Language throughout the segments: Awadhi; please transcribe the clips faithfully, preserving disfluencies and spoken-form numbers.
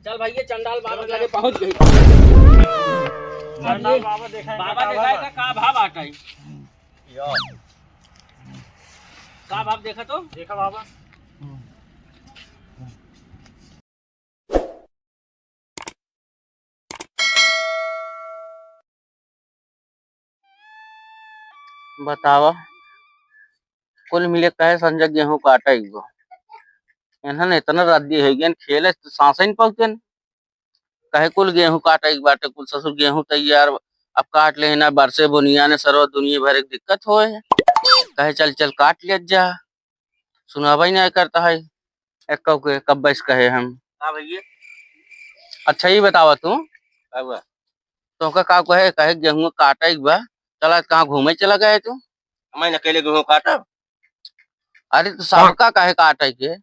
चल भैया, चंडाल बाबा लगे पहुँच गई। चंडाल बाबा देखा है, बाबा का देखा है भाव। का, का भाव बाटइ? यो। का भाव देखा तो? देखा बाबा। बतावा, कुल मिले कहे संजय गेहूं काटे गो। इन्हन इतना रद्दी होइ गयन, खेले तो सांसे न पहुँचन। कहे कुल गेहूं काटे के बाटे, कुल ससुर गेहूं तैयार, अब काट लेना, बरसे बुनिया ने सरवा दुनिया भर एक दिक्कत होए। कहे चल चल काट ले जा। सुनावा ही नहीं करता है। एक के कब बस कहे हम। हाँ भैया। अच्छा, ये बतावा तू। का हुआ? तोहका का कहे, कहे गेहूं काटे के बा, चला कहाँ घूमे चला गए तू? हमें अकेले गेहूं काटब? अरे, तो सबका कहे काटे के?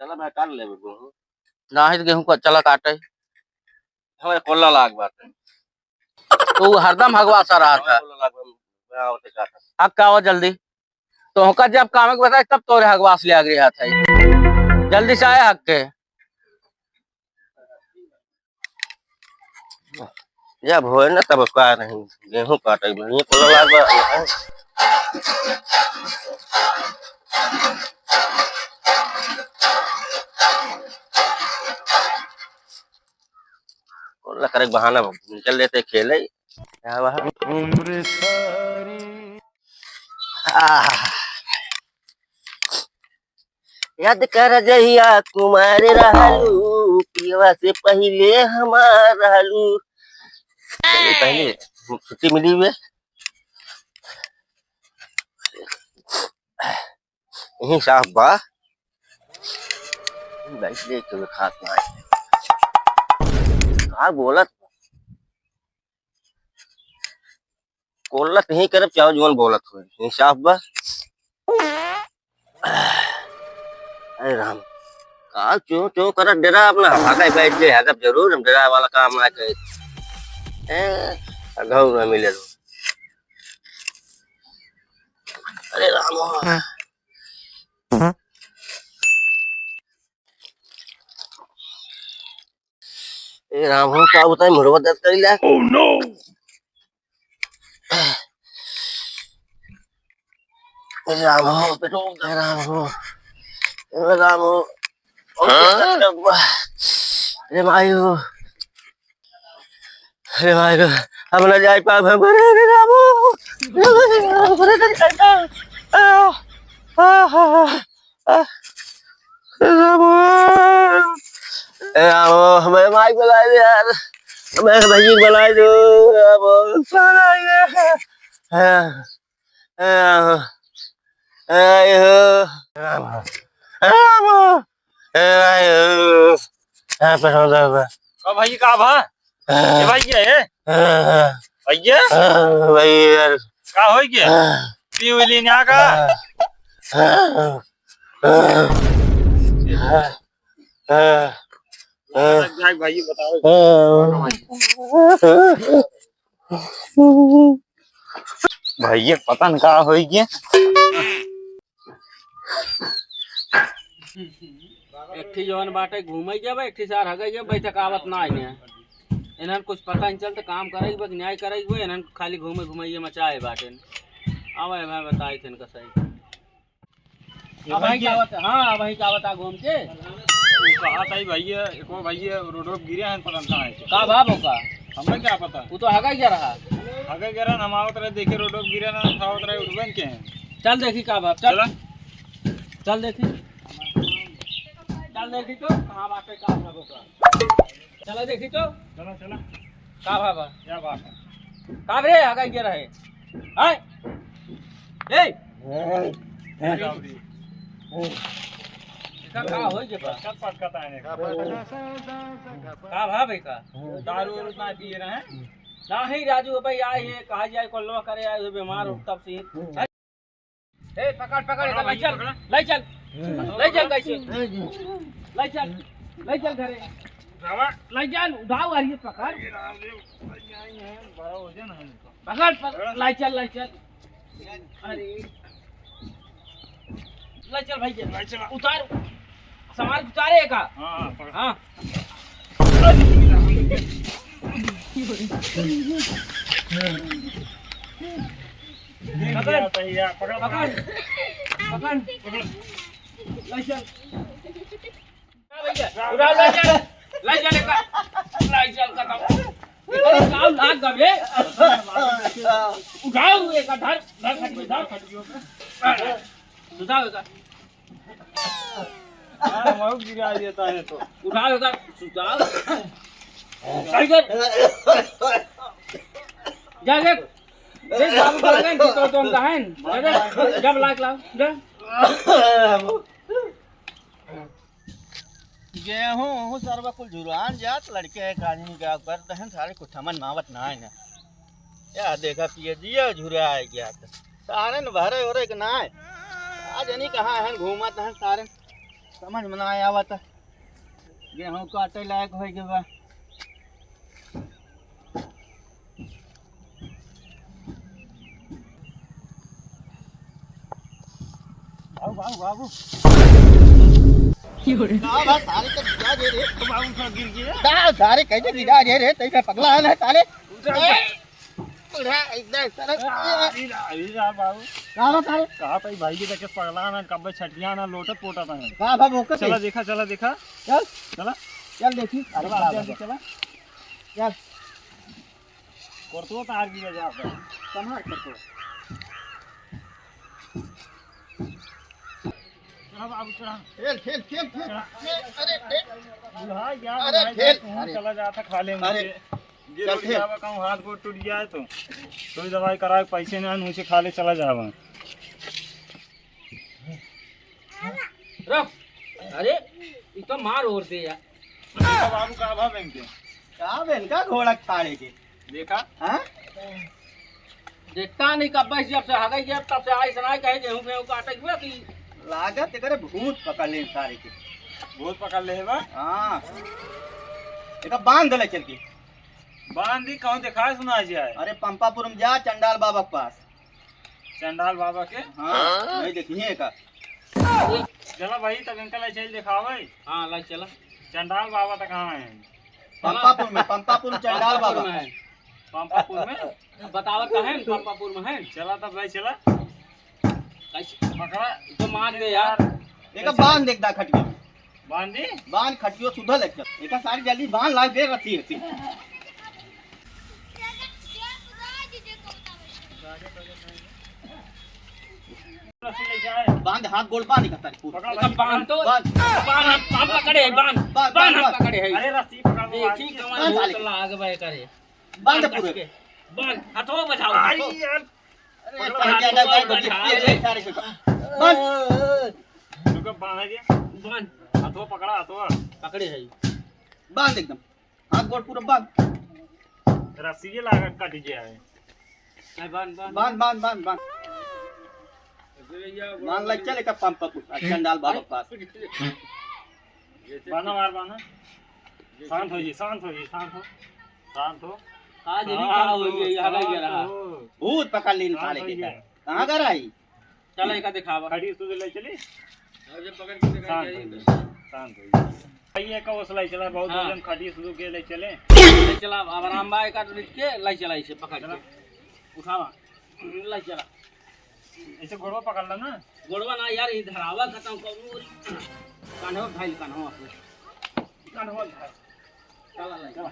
चला भाई, काट लेबे गेहूं। नाही तो गेहूं का चला काटे। हमारे कोल्ला लाग बाटे। तू हरदम हगवासा रहा था। कोल्ला लाग बा, मैं आवते काटब। हग का आवा जल्दी। तोहका जब काम के बताए, तब तोरे हगवास ले आग रहा था। जल्दी से आए हग के। जब होए ना, तब का नहीं, गेहूं काटे, बढ़िया कोल्ला लाग बा। कोल्ला करे के बहाना निकल लेते खेले। क्या हुआ? आह। याद कर जहिया कुमार रहलू, पियवा से पहिले हमार रहलू। पहले, पहले छुट्टी मिली हुए। यही साफ बा। बैठ ले के खात ना। का बोलत? कोल्ला कहीं करब, चाहो जवन बोलत होए। यही साफ बा। अरे राम, का चो चो करत डरा अपना हगा बैठ गए, हगब जरूर, हम डरा वाला काम ना करे। ए, घाव ना मिले लो। अरे राम। ए राम हो, का बताई, मुड़वा दर्द करी ला। Oh no! ए राम हो, पेटो, ए राम हो, ए राम हो। हाँ? अरे माई हो, अरे माई हो, अब ना जाए पाब हम, अरे, अरे राम हो, अरे, अरे, अरे, अरे, आ, आ, आ, आ। ए रामो, ए रामो, हमें माई बुलाए दे यार, हमें भैया बुलाए दो, रामो, साला ये, ए, ए रामो, ए, आए हो, रामो, ए, रामो, ए, आए हो, ए, पसंद है, ओ भाई, का भा? ए भाई, ये है? भैया? भाई यार। का होइ गया? पी हुई लीन यहाँ का? भाई, बताओ। भैया, पता न का होइ गया। एक ठी जवन बाटे घूमे जाबे, एक ठी सार हगे जाबे, बैठक आवत ना आइने। इन्हन कुछ पता नहीं चलता, काम करे बा कि न्याय करे बा, इन्हन खाली घूमे घुमाइए मचाए बाटे। आवे, मैं बताई थे इनका सही। ये अब भाई भाई क्या के बता, हाँ, अब भाई क्या बता घूम के? वो कहा था ही भैया, एक वो भैया रोड पे गिरे हैं, पता नहीं कहाँ है। का बाप हो का? हमें क्या पता? वो तो हगा ही जा रहा। हगा गिरा, हम आवत रहे, देखे रोड पे गिरे ना, उठावत रहे, उठबन के हैं। चल देखी का बाप, चल। चला। चल देखी। चल देखी तो, कहाँ बाटे, का भागो का? चला देखी तो। चला, चला। का भागा? क्या बात है? का रे, आगा के रहे? हैं? ए! क्या हो गया? इसका का होई के बा? पटकत, पटकत आने का। का भा भाई का? दारू उरू ना पिए रहे? नाही राजू भाई आए हैं, कहा जाए, कोल्लवा करे आए हुए, बीमार हो तब से। ए, पकड़, पकड़, पकड़, इधर ले भाई, चल, पकड़। ले चल, ले चल, कैसे? ले चल, ले चल घरे। रामा। ले चल, उठाओ, अरे, पकड़। ये राम जी, भाई, यहाँ ही है, बड़ा वजन है इनका। पकड़, पकड़, पकड़। ले चल, ले चल। अरे, ले चल भाई, ले चल, उतार। सामान उतारे का? हाँ, हाँ, पकड़। हाँ। पकड़, पकड़, पकड़, पकड़। ले चल। उठाओ, ले चल। ले चल एका। ले चल, कतौ। एकर गाँव लाग गबे। उठाओ एका, धर, धर, खटियो, धर, खटियो। सुताओ एका। हाँ, मऊ गिरा देता है तो। उठाओ एका, सुताओ। चल कर। जा, जा। देख, बाबू, बाबू, तो, तो हम कहें। जा, जा, जब लाग लाओ, जा। गेहूं, ओहूं सरवा कुल झुरान जात, लड़के एक आदमी का कर दहन, सारे कुछ हमन मावत ना है ना। या देखा पिए जिया झुरा है गया त। सारे न भरे ओरे के ना है। आज नहीं कहाँ है, घूमत हैं सारे, समझ में ना आवत। गेहूं काटे लायक होई के बा। बाबू, बाबू, बाबू। का बा, सारे के गिरा दे रे। बाबू, सब गिर गया। का सारे कैसे गिरा दे रे? तैसे पगला है ना साले? उठा, उठा। ए, बूढ़ा, एकदम सारे। अरे रा, अरे रा, बाबू। का बा सारे? कहा था भाई के देखे पगला ना, कब्बे छटिया ना, लोटत पोटत है। का बा, ओके चला से? देखा, चला देखा। चल। चला। चल देखी। अरे चला, बाबा। चला, चला। चल। करतो तार गिरा जा बे। कमाल करतो। चढ़ा बाबू, चढ़ा। ठेल, ठेल, ठेल, ठेल। चढ़ा। अरे, ठेल। बुढ़ा गया, अरे, बुढ़ा गया, ठेल। तू अरे। चला जाता खा ले अरे। मुझे। चल, ठेल। जावा कहूँ हाथ गोड़ टूट गया है तो। कोई दवाई करा के पैसे ना, मुझे खा ले चला जावा। रुक। अरे, ई तो मार और दे यार। बाबू का भा बैंक के? का बैंक का घोड़ा खाड़े के? देखा? हाँ? देखता नहीं कब से, जब से हगई गया तब से आई सनाई कहे गेहूं में काटे हुआ कि लागत एकरे भूत पकड़ ले सारे के। भूत पकड़ ले बा? हाँ। एका बांध ले चल के। बांध दी कहूँ दिखाए सुना जाए। अरे पंपापुर में जा चंडाल बाबा के पास। चंडाल बाबा के? हाँ, नहीं देखिए का। चला भाई, तब इनका ले चल दिखावे। हाँ, ले चला। चंडाल बाबा तक कहाँ है? पंपापुर में, पंपापुर में चंडाल बाबा। पंपापुर में है। पंपापुर में? बतावा कहाँ है, पंपापुर में है। चला तब भाई, चला। कैसे? पकड़ा। तो मार दे यार। एक बांध देख दा खटिया। बांध दे? बांध खटियो सुधल एकदम। एका सारी जल्दी बांध ला दे रखी है। रस्सी लेके आए। बांध, हाथ गोड़ बांध इकट्ठा पूरा। पकड़ा भाई, बांध तो। बांध। बांध हम, हम पकड़े हैं, बांध। बांध, बांध हम बांध। पकड़े हैं। अरे रस्सी पकड़ लो देखी भाई। कमर बांध बहुत साले। लाग बे करे। बांध बांध पूरे। कस के। बांध, हथवा बचाओ। आई यार। अरे, पकड़ पकड़ हाथ के अंदर को बांध, बांध, हाथ। ये, ये सारे को। बांध। रुको, बांध दे। बांध। हथवा पकड़ा, हथवा। पकड़े है। बांध एकदम। हाथ गोड़ पूरा बांध। रस्सी ये लागा कट गया है। नहीं, बांध, बांध। बांध, बांध, बांध, बांध। बांध ला चल एका पंप पर कुछ, आ, चंडाल बाबा के पास। बांधा मार, बांधा। शांत हो जी, शांत हो जी, शांत हो। शांत हो। आज नहीं शांत कहा हो हो, गया, यहाँ का ये शांत रहा। हो। भूत पकड़ ली शांत साले हो के ये। का। कहाँ का रहा है? चला, एका दिखावा। खड़ी तू ले चली। अरे, पकड़ के दिखा शांत दे। हो जा, शांत हो जा। भाई, ये का हौसला चला, बहुत हाँ। वजन खड़ी शुरू के ले चले। ले चला, अब आराम बा, एका रिट के ले चला, इसे पकड़ चला। के। उठावा, ले चला। ऐसे गोड़वा पकड़ लो ना। गोड़वा ना यार, ये धरावा खत्म कौनो। कान्हो भाई, कान्हो अपने। कान्हो भाई। चला, ले। चला।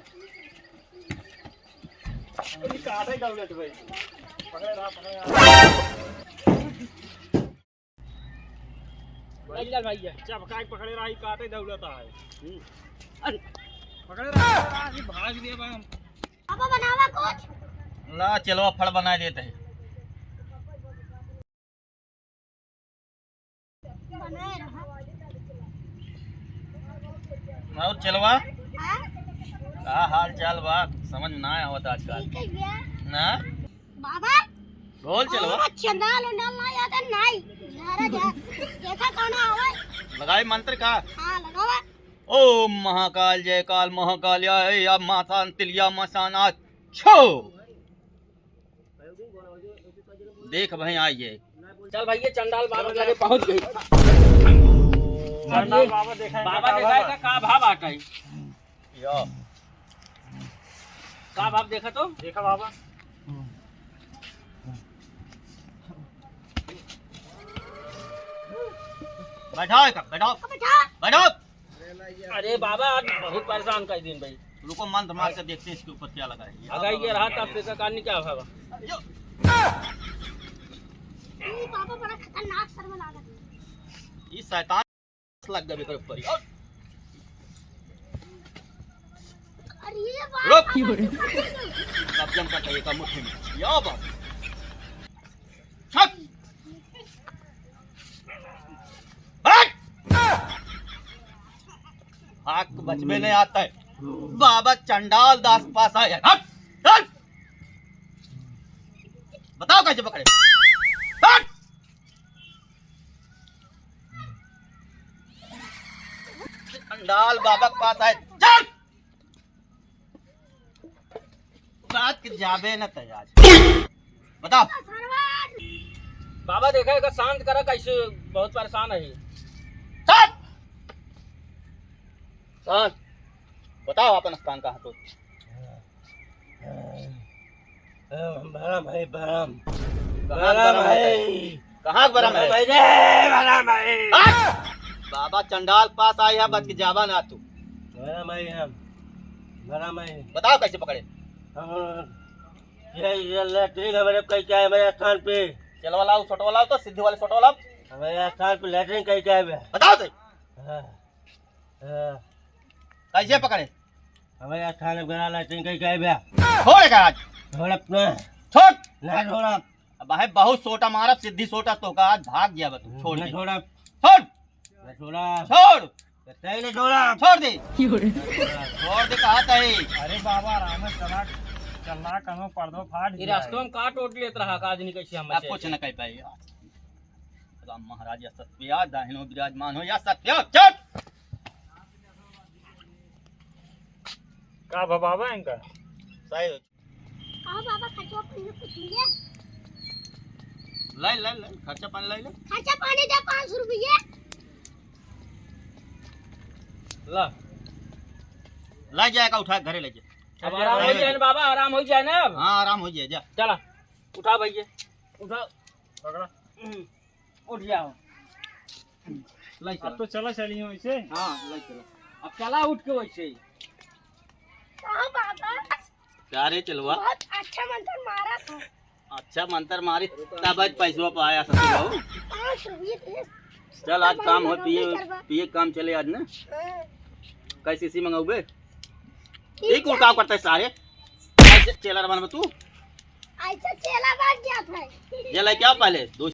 अरे, काटे दौलत भाई। पकड़े रहा, पकड़े रहा। भाई, चल भाई, ये। चपका के पकड़े रहा, ये काटे दौलत है। हम्म। अरे। पकड़े रहा, पकड़े रहा, ये भाग दिया भाई हम। पापा, बनावा कुछ। ला, चलो, फल बना देते हैं। बनाए रहा। और चलवा? हाँ? का हाल चाल बा? समझ में ना आवत आजकल। ठीक है भैया। ना? बाबा? बोल चलवा। हमरा चंडाल उंडाल ना याद है, नहीं। झारा जा। देखा कौन आवे? लगाई मंत्र का? हाँ, लगावा। ओम महाकाल जय काल महाकाल या, या मासान तिलिया मसानाथ छो। देख भाई, आई है। चल भाई, ये चंडाल बाबा के लगे पहुंच गई। चंडाल बाबा देखा है बाबा का देखा है भाव का, का भाव बाटा है? या। का बाप, देखा तो? देखा बाबा। बैठाओ एका, बैठाओ। बैठाओ। अरे बाबा, आज बहुत परेशान कर दिन भाई। रुको, मंत्र मार के देखते हैं इसके ऊपर क्या लगा है। अगर ये रहा तब से का कान क्या होगा? यो। ये बाबा बड़ा खतरनाक शर्मा लागत है। ये शैतान लग गए एकर ऊपर। अरे बाप। रुक। कब्जा में कर एका मुट्ठी में। यो बाबा। छक। हट। भाग के बचबे नहीं आता है। बाबा चंडाल दास पास आए हैं। हट। हट। बताओ कैसे पकड़े? हट। चंडाल बाबा के पास आए। चल। रात के जाबे न तै आज। बताओ। बाबा देखा, एका शांत करा, कैसे बहुत परेशान है। चल। शांत। बताओ अपन स्थान कहाँ तो। बरम है, बरम। कहाँ बरम बरम है? है? कहाँ बरम है? बरम है रे, बरम है। हट! बाबा चंडाल पास आए हैं, बच के जाबा ना तू। बरम है हम, बरम है। बताओ कैसे पकड़े? हम, ये, ये लेटरिन हमारे कहीं क्या है, हमारे स्थान पे। चलो वाला आओ, छोटो वाला आओ तो, सिद्धि वाले छोटो वाला आओ। हमारे स्थान पे लेटरिन कहीं क्या है बे? बताओ तो। हाँ। हाँ। कैसे पकड़े? हमारे स्थान पे बड़ा लेटरिन कहीं क्या है बे? छोड़ का आज। छोड़ अपना। छोड़। ना छोड़ा। अब है बहुत सोटा मारब, सिद्धि सोटा तो का आज भाग गया बा तू, छोड़ ना दे। छोड़ा। छोड़। ना छोड़ा। छोड़। तय ना छोड़ा। छोड़ दे। छोड़ दे, कहा तय। अरे बाबा, आराम से चला, चलना कनो पर्दो फाट ये गया रास्ता है। में काट ओट लेत रहा का आदमी कैसे हम अब बचे कुछ थे? न कह पाए। राम महाराज या सत्य, या दाहिनो विराजमान हो, या सत्य, चुप। का भा बाबा इनका? सही हो। कहो बाबा, खर्चा पानी कुछ लिए? लाई, लाई, लाई, खर्चा पानी लाई, लाई। खर्चा पानी दे पाँच सौ रुपये। ला। ला जाए का उठा के घरे ले जा। अब आराम हो जाए ना बाबा, आराम हो जाए ना अब। हाँ, आराम हो जाए, जा। चला, उठा भैया, उठा। पकड़ा। हम्म, उठ जाओ। लाई अब चला। तो चला चली हो इसे। हाँ, लाई चला। अब चला उठ के वैसे ही। कहो बाबा। का रे चलवा? बहुत अच्छा मंत्र मारा था। अच्छा मंत्र मारी, तब आज पैसवा पाया ससुर हो। पाँच रुपये थे। चल आज काम हो, पिए, पिए काम चले आज ना। हाँ। कैसे सी मंगाऊबे? ठीक ये कुल है। काम करता है सारे। ऐसे चेला बनबे तू। ऐसा चेला बन गया था। ये लेके आओ पहले, दो